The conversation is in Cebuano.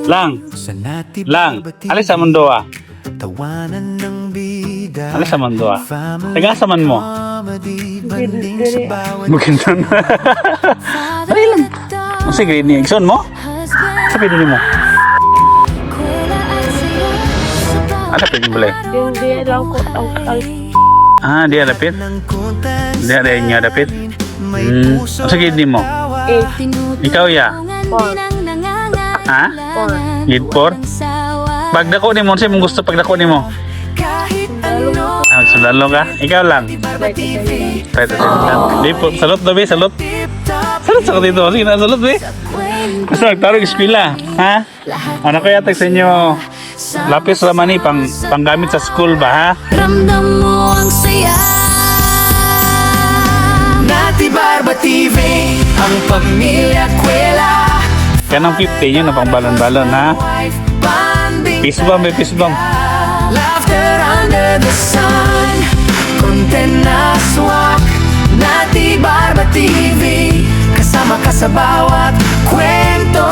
Lang. Sa Nati Lang. Barba TV, Alis sa mundo ah. tawanan ng bida. Alis sa mundo ah. Family Taga sa man mo. comedy, banding sa bawat Bukidnon. Dali lang. Ang sige ni Igsoon mo? Sa pwede nimo. Ano pwede mo? Yung di lang ko ang Ah, di dapit. ng content. Di di nga dapit. May puso Ang sige nimo. Eight. Ikaw ya. Four. Ha? Four. Grade 4? Pagdako nimo, unsa imong gusto pagdako nimo? Kahit ano. Ah, sundalo ka? Ikaw lang. Barba TV. Try to try. Di po, salot daw be, salot. Tip top. Salot sa dito. Sige na, salot be. Gusto nagtarong eskwela, ha? Ano kaya tag sa inyo? Lapis raman ni pang panggamit sa school ba, ha? Ramdam mo ang saya. Nati Barba TV, ang pamilya kwela. Kanang 50 yun na pang balon-balon, ha? Wife, bonding. Peace bomb, be, peace bomb. Laughter under the sun. Content na swak. Nati Barba TV, kasama ka sa bawat kwento.